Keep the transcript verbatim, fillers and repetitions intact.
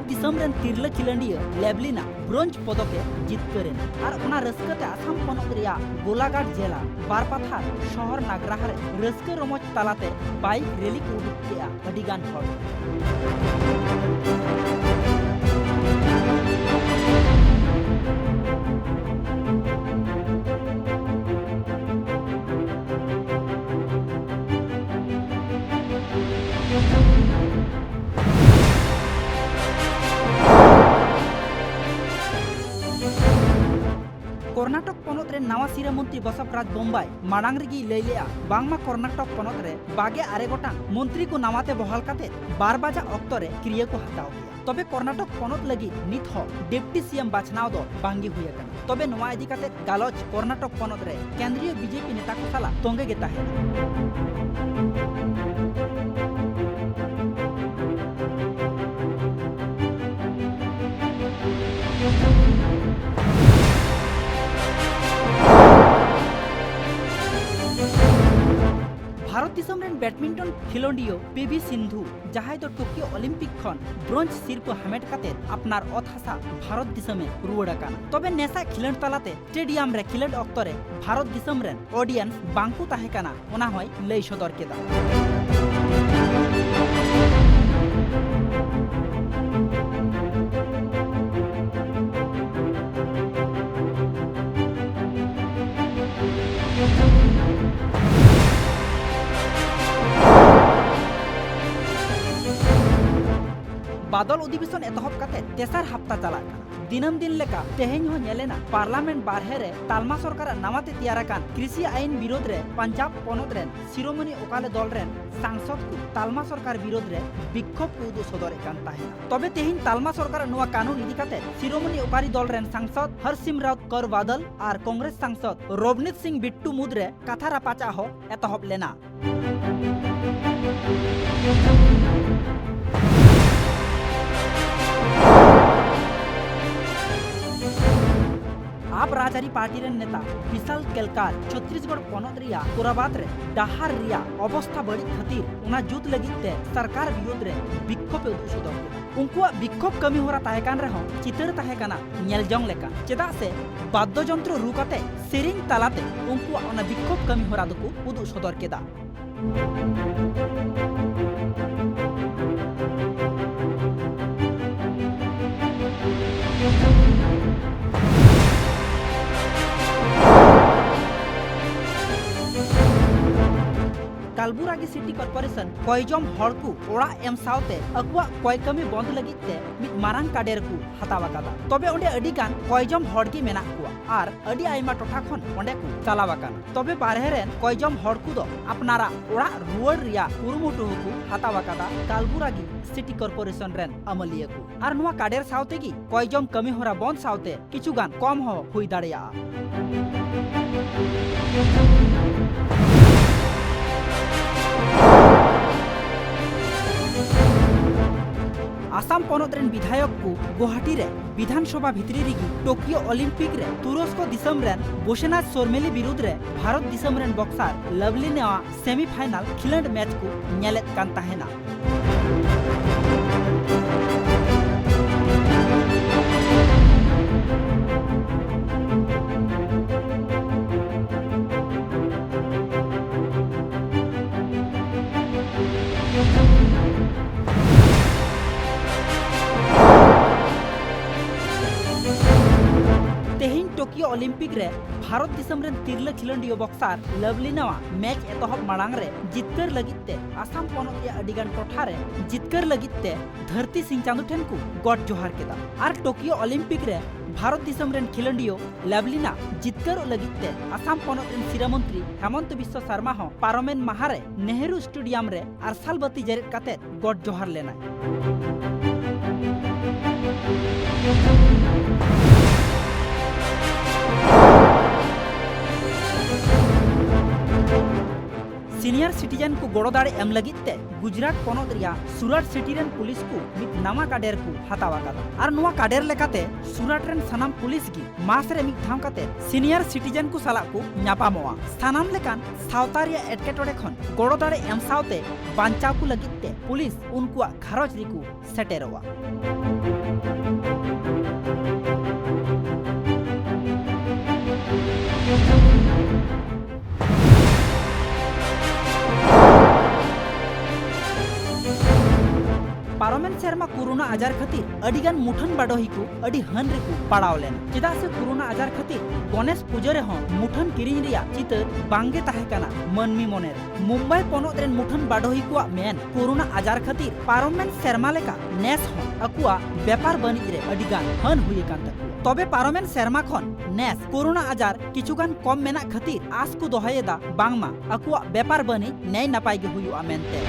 ᱫᱤᱥᱚᱢ ᱨᱮᱱ ᱛᱤᱨᱞᱟᱹ ᱠᱷᱮᱞᱳᱸᱰᱤᱭᱟᱹ ᱞᱮᱵᱽᱞᱤᱱᱟ ᱵᱨᱳᱧᱡᱽ ᱯᱚᱫᱚᱠ ᱮ ᱡᱤᱛᱠᱟᱹᱨ ᱮᱱᱟ ᱟᱨ ᱚᱱᱟ ᱨᱟᱹᱥᱠᱟᱹ ᱛᱮ ᱟᱥᱟᱢ ᱯᱚᱱᱚᱛ ᱨᱮᱭᱟᱜ ᱜᱳᱞᱟᱜᱷᱟᱴ ᱡᱮᱞᱟ ᱵᱟᱨᱯᱟᱛᱷᱟᱨ ᱥᱚᱦᱚᱨ ᱱᱟᱜᱽᱨᱟᱦᱟ ᱨᱮ ᱨᱟᱹᱥᱠᱟᱹ ᱨᱚᱢᱚᱡᱽ ᱛᱟᱞᱟᱛᱮ ᱵᱟᱭᱤᱠ ᱨᱮᱞᱤ ᱠᱚ ᱩᱰᱩᱠ ᱠᱮᱫᱼᱟ ᱟᱹᱰᱤ ᱜᱟᱱ ᱦᱚᱲ᱾ ᱠᱚᱨᱱᱟᱴᱚᱠ ᱯᱚᱱᱚᱛ ᱨᱮᱱ ᱱᱟᱣᱟ ᱥᱤᱨᱟᱹ ᱢᱚᱱᱛᱨᱤ ᱵᱚᱥᱚᱵᱨᱟᱡᱽ ᱵᱚᱢᱵᱟᱭ ᱢᱟᱲᱟᱝ ᱨᱮᱜᱮᱭ ᱞᱟᱹᱭ ᱞᱮᱫᱼᱟ, ᱵᱟᱝᱢᱟ ᱠᱚᱨᱱᱟᱴᱚᱠ ᱯᱚᱱᱚᱛ ᱨᱮ ᱵᱟᱜᱮ ᱟᱨᱮ ᱜᱚᱴᱟᱝ ᱢᱚᱱᱛᱨᱤ ᱠᱚ ᱱᱟᱣᱟᱛᱮ ᱵᱚᱦᱟᱞ ᱠᱟᱛᱮ ᱵᱟᱨ ᱵᱟᱡᱟᱜ ᱚᱠᱛᱚ ᱨᱮ ᱠᱤᱨᱤᱭᱟᱹ ᱠᱚ ᱦᱟᱛᱟᱣ ᱠᱮᱭᱟ᱾ ᱛᱚᱵᱮ ᱠᱚᱨᱱᱟᱴᱚᱠ ᱯᱚᱱᱚᱛ ᱞᱟᱹᱜᱤᱫ ᱱᱤᱛ ᱦᱚᱸ ᱰᱮᱯᱴᱤ ᱥᱤ ᱮᱢ ᱵᱟᱪᱷᱱᱟᱣ ᱫᱚ ᱵᱟᱝ ᱜᱮ ᱦᱩᱭ ᱟᱠᱟᱱᱟ᱾ ᱛᱚᱵᱮ ᱱᱚᱣᱟ ᱤᱫᱤ ᱠᱟᱛᱮ ᱜᱟᱞᱚᱪ ᱠᱚᱨᱱᱟᱴᱚᱠ ᱯᱚᱱᱚᱛ ᱨᱮ ᱠᱮᱱᱫᱨᱤᱭᱚ ᱵᱤ ᱡᱮ ᱯᱤ ᱱᱮᱛᱟ ᱠᱚ ᱥᱟᱞᱟᱜ ᱛᱚᱸᱜᱮ ᱜᱮ ᱛᱟᱦᱮᱸᱱᱟ᱾ ᱵᱷᱟᱨᱚᱛ ᱫᱤᱥᱚᱢ ᱨᱮᱱ ᱵᱮᱰᱢᱤᱱᱴᱚᱱ ᱠᱷᱮᱞᱳᱸᱰᱤᱭᱟᱹ ᱯᱤ ᱵᱷᱤ ᱥᱤᱱᱫᱷᱩ, ᱡᱟᱦᱟᱸᱭ ᱫᱚ ᱴᱳᱠᱤᱭᱳ ᱚᱞᱤᱢᱯᱤᱠ ᱠᱷᱚᱱ ᱵᱨᱳᱧᱡᱽ ᱥᱤᱨᱯᱟᱹ ᱦᱟᱢᱮᱴ ᱠᱟᱛᱮ ᱟᱯᱱᱟᱨ ᱚᱛ ᱦᱟᱥᱟ ᱵᱷᱟᱨᱚᱛ ᱫᱤᱥᱚᱢᱮ ᱨᱩᱣᱟᱹᱲ ᱟᱠᱟᱱᱟ, ᱛᱚᱵᱮ ᱱᱮᱥᱟ ᱠᱷᱮᱞᱳᱸᱰ ᱛᱟᱞᱟᱛᱮ ᱥᱴᱮᱰᱤᱭᱟᱢ ᱨᱮ ᱠᱷᱮᱞᱳᱸᱰ ᱚᱠᱛᱚ ᱨᱮ ᱵᱷᱟᱨᱚᱛ ᱫᱤᱥᱚᱢ ᱨᱮᱱ ᱚᱰᱤᱭᱮᱱᱥ ᱵᱟᱝ ᱠᱚ ᱛᱟᱦᱮᱸ ᱠᱟᱱᱟ, ᱚᱱᱟ ᱦᱚᱸᱭ ᱞᱟᱹᱭ ᱥᱚᱫᱚᱨ ᱠᱮᱫᱟ᱾ ᱵᱟᱫᱚᱞ ᱚᱫᱷᱤᱵᱮᱥᱚᱱ ᱮᱛᱚᱦᱚᱵ ᱠᱟᱛᱮ ᱛᱮᱥᱟᱨ ᱦᱟᱯᱛᱟ ᱪᱟᱞᱟᱜ ᱠᱟᱱᱟ᱾ ᱫᱤᱱᱟᱹᱢ ᱫᱤᱱ ᱞᱮᱠᱟ ᱛᱮᱦᱮᱧ ᱦᱚᱸ ᱧᱮᱞᱮᱱᱟ, ᱯᱟᱨᱞᱟᱢᱮᱱᱴ ᱵᱟᱨᱦᱮ ᱨᱮ ᱛᱟᱞᱢᱟ ᱥᱚᱨᱠᱟᱨᱟᱜ ᱱᱟᱣᱟᱛᱮ ᱛᱮᱭᱟᱨ ᱟᱠᱟᱱ ᱠᱨᱤᱥᱤ ᱟᱭᱤᱱ ᱵᱤᱨᱳᱫᱷ ᱨᱮ ᱯᱟᱧᱡᱟᱵᱽ ᱯᱚᱱᱚᱛ ᱨᱮᱱ ᱥᱤᱨᱳᱢᱚᱱᱤ ᱚᱠᱟᱞᱮ ᱫᱚᱞ ᱨᱮᱱ ᱥᱟᱝᱥᱚᱫ ᱠᱚ ᱛᱟᱞᱢᱟ ᱥᱚᱨᱠᱟᱨ ᱵᱤᱨᱳᱫᱷ ᱨᱮ ᱵᱤᱠᱠᱷᱳᱵ ᱠᱚ ᱩᱫᱩᱜ ᱥᱚᱫᱚᱨᱮᱫ ᱠᱟᱱ ᱛᱟᱦᱮᱸᱱᱟ᱾ ᱛᱚᱵᱮ ᱛᱮᱦᱮᱧ ᱛᱟᱞᱢᱟ ᱥᱚᱨᱠᱟᱨᱟᱜ ᱱᱚᱣᱟ ᱠᱟᱹᱱᱩᱱ ᱤᱫᱤ ᱠᱟᱛᱮ ᱥᱤᱨᱳᱢᱚᱱᱤ ᱚᱠᱟᱨᱤ ᱫᱚᱞ ᱨᱮᱱ ᱥᱟᱝᱥᱚᱫ ᱦᱚᱨᱥᱤᱢᱨᱟᱣᱛ ᱠᱚᱨ ᱵᱟᱫᱚᱞ ᱟᱨ ᱠᱚᱝᱜᱨᱮᱥ ᱥᱟᱝᱥᱚᱫ ᱨᱚᱵᱱᱤᱛ ᱥᱤᱝ ᱵᱤᱴᱴᱩ ᱢᱩᱫᱽᱨᱮ ᱠᱟᱛᱷᱟ ᱨᱟᱯᱟᱪᱟᱜ ᱦᱚᱸ ᱮᱛᱚᱦᱚᱵ ᱞᱮᱱᱟ᱾ ᱨᱟᱡᱽᱟᱹᱨᱤ ᱯᱟᱨᱴᱤ ᱨᱮᱱ ᱱᱮᱛᱟ ᱵᱤᱥᱟᱞ ᱠᱮᱞᱠᱟᱨ ᱪᱷᱚᱛᱨᱤᱥᱜᱚᱲ ᱯᱚᱱᱚᱛ ᱨᱮᱭᱟᱜ ᱠᱳᱨᱟᱵᱟᱫ ᱨᱮ ᱰᱟᱦᱟᱨ ᱨᱮᱭᱟᱜ ᱚᱵᱚᱥᱛᱷᱟ ᱵᱟᱹᱲᱤᱡ ᱠᱷᱟᱹᱛᱤᱨ ᱚᱱᱟ ᱡᱩᱛ ᱞᱟᱹᱜᱤᱫ ᱛᱮ ᱥᱚᱨᱠᱟᱨ ᱵᱤᱨᱩᱫᱷ ᱨᱮ ᱵᱤᱠᱠᱷᱳᱵ ᱮ ᱩᱫᱩᱜ ᱥᱚᱫᱚᱨ ᱠᱮᱫᱟ᱾ ᱩᱱᱠᱩᱣᱟᱜ ᱵᱤᱠᱠᱷᱳᱵ ᱠᱟᱹᱢᱤ ᱦᱚᱨᱟ ᱛᱟᱦᱮᱸ ᱠᱟᱱ ᱨᱮᱦᱚᱸ ᱪᱤᱛᱟᱹᱨ ᱛᱟᱦᱮᱸ ᱠᱟᱱᱟ ᱧᱮᱞ ᱡᱚᱝ ᱞᱮᱠᱟ, ᱪᱮᱫᱟᱜ ᱥᱮ ᱵᱟᱫᱽᱫᱚ ᱡᱚᱱᱛᱨᱚ ᱨᱩ ᱠᱟᱛᱮ ᱥᱮᱨᱮᱧ ᱛᱟᱞᱟᱛᱮ ᱩᱱᱠᱩᱣᱟᱜ ᱚᱱᱟ ᱵᱤᱠᱠᱷᱳᱵ ᱠᱟᱹᱢᱤ ᱦᱚᱨᱟ ᱫᱚᱠᱚ ᱩᱫᱩᱜ ᱥᱚᱫᱚᱨ ᱠᱮᱫᱟ᱾ ᱠᱟᱞᱵᱩᱨᱟᱜᱤ ᱥᱤᱴᱤ ᱠᱚᱨᱯᱳᱨᱮᱥᱚᱱ ᱠᱚᱭᱡᱚᱢ ᱦᱚᱲ ᱠᱚ ᱚᱲᱟᱜ ᱮᱢ ᱥᱟᱶᱛᱮ ᱟᱠᱚᱣᱟᱜ ᱠᱚᱭ ᱠᱟᱹᱢᱤ ᱵᱚᱱᱫ ᱞᱟᱹᱜᱤᱫ ᱛᱮ ᱢᱤᱫ ᱢᱟᱨᱟᱝ ᱠᱟᱰᱮᱨ ᱠᱚ ᱦᱟᱛᱟᱣ ᱟᱠᱟᱫᱟ᱾ ᱛᱚᱵᱮ ᱚᱸᱰᱮ ᱟᱹᱰᱤ ᱜᱟᱱ ᱠᱚᱭᱡᱚᱢ ᱦᱚᱲ ᱜᱮ ᱢᱮᱱᱟᱜ ᱠᱚᱣᱟ ᱟᱨ ᱟᱹᱰᱤ ᱟᱭᱢᱟ ᱴᱚᱴᱷᱟ ᱠᱷᱚᱱ ᱚᱸᱰᱮ ᱠᱚ ᱪᱟᱞᱟᱣ ᱟᱠᱟᱱᱟ᱾ ᱛᱚᱵᱮ ᱵᱟᱨᱦᱮ ᱨᱮᱱ ᱠᱚᱭᱡᱚᱢ ᱦᱚᱲ ᱠᱚᱫᱚ ᱟᱯᱱᱟᱨᱟᱜ ᱚᱲᱟᱜ ᱨᱩᱣᱟᱹᱲ ᱨᱮᱭᱟᱜ ᱠᱩᱨᱩᱢᱩᱴᱩ ᱦᱚᱸᱠᱚ ᱦᱟᱛᱟᱣ ᱟᱠᱟᱫᱟ ᱠᱟᱞᱵᱩᱨᱟᱜᱤ ᱥᱤᱴᱤ ᱠᱚᱨᱯᱳᱨᱮᱥᱚᱱ ᱨᱮᱱ ᱟᱹᱢᱟᱹᱞᱤᱭᱟᱹ ᱠᱚ᱾ ᱟᱨ ᱱᱚᱣᱟ ᱠᱟᱰᱮᱨ ᱥᱟᱶ ᱛᱮᱜᱮ ᱠᱚᱭᱡᱚᱢ ᱠᱟᱹᱢᱤ ᱦᱚᱨᱟ ᱵᱚᱱᱫ ᱥᱟᱶᱛᱮ ᱠᱤᱪᱷᱩ ᱜᱟᱱ ᱠᱚᱢ ᱦᱚᱸ ᱦᱩᱭ ᱫᱟᱲᱮᱭᱟᱜᱼᱟ᱾ ᱟᱥᱟᱢ ᱯᱚᱱᱚᱛ ᱨᱮᱱ ᱵᱤᱫᱷᱟᱭᱚᱠ ᱠᱚ ᱜᱩᱣᱟᱦᱟᱴᱤ ᱨᱮ ᱵᱤᱫᱷᱟᱱ ᱥᱚᱵᱷᱟ ᱵᱷᱤᱛᱨᱤ ᱨᱮᱜᱮ ᱴᱳᱠᱤᱭᱳ ᱚᱞᱤᱢᱯᱤᱠ ᱨᱮ ᱛᱩᱨᱚᱥᱠᱚ ᱫᱤᱥᱚᱢ ᱨᱮᱱ ᱵᱳᱥᱮᱱᱟᱡᱽ ᱥᱚᱨᱢᱮᱞᱤ ᱵᱤᱨᱩᱫᱷ ᱨᱮ ᱵᱷᱟᱨᱚᱛ ᱫᱤᱥᱚᱢ ᱨᱮᱱ ᱵᱚᱠᱥᱟᱨ ᱞᱟᱵᱷᱞᱤᱱᱟᱣᱟᱜ ᱥᱮᱢᱤᱯᱷᱟᱭᱱᱟᱞ ᱠᱷᱮᱞᱚᱸᱰ ᱢᱮᱪ ᱠᱚ ᱧᱮᱞᱮᱫ ᱠᱟᱱ ᱛᱟᱦᱮᱱᱟ᱾ ᱛᱮᱦᱮᱧ ᱴᱳᱠᱤᱭᱳ ᱚᱞᱤᱢᱯᱤᱠ ᱨᱮ ᱵᱷᱟᱨᱚᱛ ᱫᱤᱥᱚᱢ ᱨᱮᱱ ᱛᱤᱨᱞᱟᱹ ᱠᱷᱮᱞᱚᱸᱰᱤᱭᱟᱹ ᱵᱚᱠᱥᱟᱨ ᱞᱟᱵᱷᱞᱤᱱᱟᱣᱟᱜ ᱢᱮᱪ ᱮᱛᱚᱦᱚᱵ ᱢᱟᱲᱟᱝ ᱨᱮ ᱡᱤᱛᱠᱟᱹᱨ ᱞᱟᱹᱜᱤᱫ ᱛᱮ ᱟᱥᱟᱢ ᱯᱚᱱᱚᱛ ᱨᱮᱭᱟᱜ ᱟᱹᱰᱤ ᱜᱟᱱ ᱴᱚᱴᱷᱟ ᱨᱮ ᱡᱤᱛᱠᱟᱹᱨ ᱞᱟᱹᱜᱤᱫ ᱛᱮ ᱫᱷᱟᱹᱨᱛᱤ ᱥᱤᱧ ᱪᱟᱸᱫᱚ ᱴᱷᱮᱱ ᱠᱚ ᱜᱚᱰ ᱡᱚᱦᱟᱨ ᱠᱮᱫᱟ᱾ ᱟᱨ ᱴᱳᱠᱤᱭᱳ ᱚᱞᱤᱢᱯᱤᱠ ᱨᱮ ᱵᱷᱟᱨᱚᱛ ᱫᱤᱥᱚᱢ ᱨᱮᱱ ᱠᱷᱮᱞᱚᱸᱰᱤᱭᱟᱹ ᱞᱟᱵᱷᱞᱤᱱᱟ ᱡᱤᱛᱠᱟᱹᱨᱚᱜ ᱞᱟᱹᱜᱤᱫ ᱛᱮ ᱟᱥᱟᱢ ᱯᱚᱱᱚᱛ ᱨᱮᱱ ᱥᱤᱨᱟᱹ ᱢᱚᱱᱛᱨᱤ ᱦᱮᱢᱚᱱᱛᱚ ᱵᱤᱥᱣᱚ ᱥᱟᱨᱢᱟ ᱦᱚᱸ ᱯᱟᱨᱚᱢᱮᱱ ᱢᱟᱦᱟ ᱨᱮ ᱱᱮᱦᱨᱩ ᱥᱴᱮᱰᱤᱭᱟᱢ ᱨᱮ ᱟᱨᱥᱟᱞ ᱵᱟᱹᱛᱤ ᱡᱮᱨᱮᱫ ᱠᱟᱛᱮ ᱜᱚᱰ ᱡᱚᱦᱟᱨ ᱞᱮᱱᱟᱭ᱾ ᱥᱤᱱᱤᱢᱟ ᱥᱤᱱᱤᱭᱟᱨ ᱥᱤᱴᱤᱡᱮᱱ ᱠᱚ ᱜᱚᱲᱚ ᱫᱟᱲᱮ ᱮᱢ ᱞᱟᱹᱜᱤᱫ ᱛᱮ ᱜᱩᱡᱽᱨᱟᱴ ᱯᱚᱱᱚᱛ ᱨᱮᱭᱟᱜ ᱥᱩᱨᱟᱴ ᱥᱤᱴᱤ ᱨᱮᱱ ᱯᱩᱞᱤᱥ ᱠᱚ ᱢᱤᱫ ᱱᱟᱣᱟ ᱠᱟᱰᱮᱨ ᱠᱚ ᱦᱟᱛᱟᱣ ᱟᱠᱟᱫᱟ᱾ ᱟᱨ ᱱᱚᱣᱟ ᱠᱟᱰᱮᱨ ᱞᱮᱠᱟᱛᱮ ᱥᱩᱨᱟᱴ ᱨᱮᱱ ᱥᱟᱱᱟᱢ ᱯᱩᱞᱤᱥ ᱜᱮ ᱢᱟᱥ ᱨᱮ ᱢᱤᱫ ᱫᱷᱟᱣ ᱠᱟᱛᱮ ᱥᱤᱱᱤᱭᱟᱨ ᱥᱤᱴᱤᱡᱮᱱ ᱠᱚ ᱥᱟᱞᱟᱜ ᱠᱚ ᱧᱟᱯᱟᱢᱚᱜᱼᱟ᱾ ᱥᱟᱱᱟᱢ ᱞᱮᱠᱟᱱ ᱥᱟᱶᱛᱟ ᱨᱮᱭᱟᱜ ᱮᱴᱠᱮᱴᱚᱬᱮ ᱠᱷᱚᱱ ᱜᱚᱲᱚ ᱫᱟᱲᱮ ᱮᱢ ᱥᱟᱶᱛᱮ ᱵᱟᱧᱪᱟᱣ ᱠᱚ ᱞᱟᱹᱜᱤᱫ ᱛᱮ ᱯᱩᱞᱤᱥ ᱩᱱᱠᱩᱣᱟᱜ ᱜᱷᱟᱨᱚᱸᱡᱽ ᱨᱮᱠᱚ ᱥᱮᱴᱮᱨᱚᱜᱼᱟ᱾ ᱯᱟᱨᱚᱢᱮᱱ ᱥᱮᱨᱢᱟ ᱠᱳᱨᱳᱱᱟ ᱟᱡᱟᱨ ᱠᱷᱟᱹᱛᱤᱨ ᱟᱹᱰᱤᱜᱟᱱ ᱢᱩᱴᱷᱟᱹᱱ ᱵᱟᱰᱚᱦᱤ ᱠᱚ ᱟᱹᱰᱤ ᱦᱟᱹᱱ ᱨᱮᱠᱚ ᱯᱟᱲᱟᱣ ᱞᱮᱱᱟ᱾ ᱪᱮᱫᱟᱜ ᱥᱮ ᱠᱳᱨᱳᱱᱟ ᱟᱡᱟᱨ ᱠᱷᱟᱹᱛᱤᱨ ᱜᱚᱱᱮᱥ ᱯᱩᱡᱟᱹ ᱨᱮᱦᱚᱸ ᱢᱩᱴᱷᱟᱹᱱ ᱠᱤᱨᱤᱧ ᱨᱮᱭᱟᱜ ᱪᱤᱛᱟᱹᱨ ᱵᱟᱝᱜᱮ ᱛᱟᱦᱮᱸ ᱠᱟᱱᱟ ᱢᱟᱹᱱᱢᱤ ᱢᱚᱱᱮᱨᱮ᱾ ᱢᱩᱢᱵᱟᱭ ᱯᱚᱱᱚᱛ ᱨᱮᱱ ᱢᱩᱴᱷᱟᱹᱱ ᱵᱟᱰᱚᱦᱤ ᱠᱚᱣᱟᱜ ᱢᱮᱱ, ᱠᱳᱨᱳᱱᱟ ᱟᱡᱟᱨ ᱠᱷᱟᱹᱛᱤᱨ ᱯᱟᱨᱚᱢᱮᱱ ᱥᱮᱨᱢᱟ ᱞᱮᱠᱟ ᱱᱮᱥ ᱦᱚᱸ ᱟᱠᱚᱣᱟᱜ ᱵᱮᱯᱟᱨ ᱵᱟᱹᱱᱤᱡ ᱨᱮ ᱟᱹᱰᱤ ᱜᱟᱱ ᱦᱟᱹᱱ ᱦᱩᱭ ᱟᱠᱟᱱ ᱛᱟᱠᱚᱣᱟ᱾ ᱛᱚᱵᱮ ᱯᱟᱨᱚᱢᱮᱱ ᱥᱮᱨᱢᱟ ᱠᱷᱚᱱ ᱱᱮᱥ ᱠᱳᱨᱳᱱᱟ ᱟᱡᱟᱨ ᱠᱤᱪᱷᱩ ᱜᱟᱱ ᱠᱚᱢ ᱢᱮᱱᱟᱜ ᱠᱷᱟᱹᱛᱤᱨ ᱟᱥ ᱠᱚ ᱫᱚᱦᱚᱭᱮᱫᱟ ᱵᱟᱝᱢᱟ ᱟᱠᱚᱣᱟᱜ ᱵᱮᱯᱟᱨ ᱵᱟᱹᱱᱤᱡ ᱱᱮᱭ ᱱᱟᱯᱟᱭ ᱜᱮ ᱦᱩᱭᱩᱜᱼᱟ ᱢᱮᱱᱛᱮ᱾